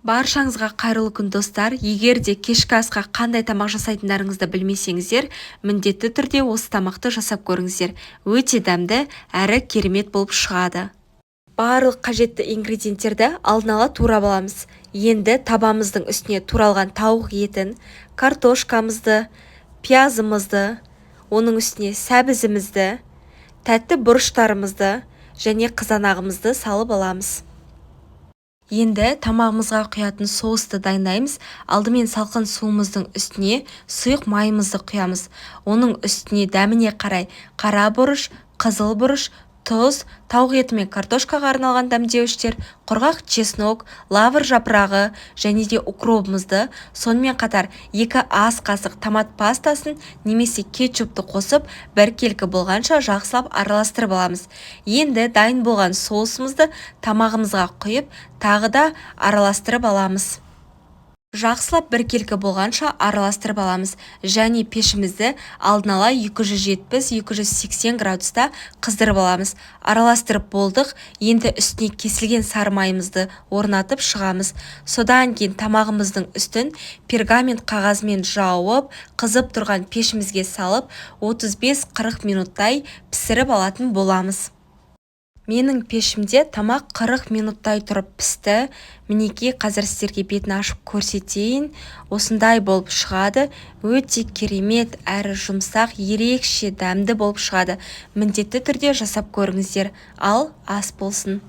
Баршаңызға қайырлы күн, достар! Егер де кешкі асқа қандай тамақ жасайтындарыңызды білмесеңіздер, міндетті түрде осы тамақты жасап көріңіздер. Өте дәмді әрі керемет болып шығады. Барлық қажетті ингредиенттерді алдын ала турап аламыз. Енді табамыздың үстіне туралған тауық етін, картошкамызды, пиязымызды, оның үстіне сәбізімізді, тәтті бұрыштарымызды және қызанағымызды салып аламыз. Енді тамағымызға құятын соусты дайындаймыз. Алдымен салқын суымыздың үстіне сұйық майымызды құямыз. Оның үстіне дәміне қарай қара бұрыш, қызыл бұрыш, тұз, тауық еті мен картошкаға арналған дәмдеуіштер, құрғақ чеснок, лавр жапырағы және де укробымызды, сонымен қатар 2 ас қасық томат пастасын немесе кетчупты қосып, біркелкі болғанша жақсылап араластырып аламыз. Енді дайын болған соусымызды тамағымызға құйып, тағы да араластырып аламыз. Жақсылап біркелкі болғанша араластырып аламыз және пешімізді алдын ала 270-280 градуста қыздырып аламыз. Араластырып болдық. Енді үстіне кесілген сары майымызды орнатып шығамыз. Содан кейін тамағымыздың үстін пергамент қағазымен жауып, қызып тұрған пешімізге салып, 35-40 минуттай пісіріп алатын боламыз. Менің пешімде тамақ 40 минуттай тұрып пісті. Мінекей, қазір сіздерге бетін ашып көрсетейін. Осындай болып шығады. Өте керемет әрі жұмсақ, ерекше дәмді болып шығады. Міндетті түрде жасап көріңіздер. Ал ас болсын.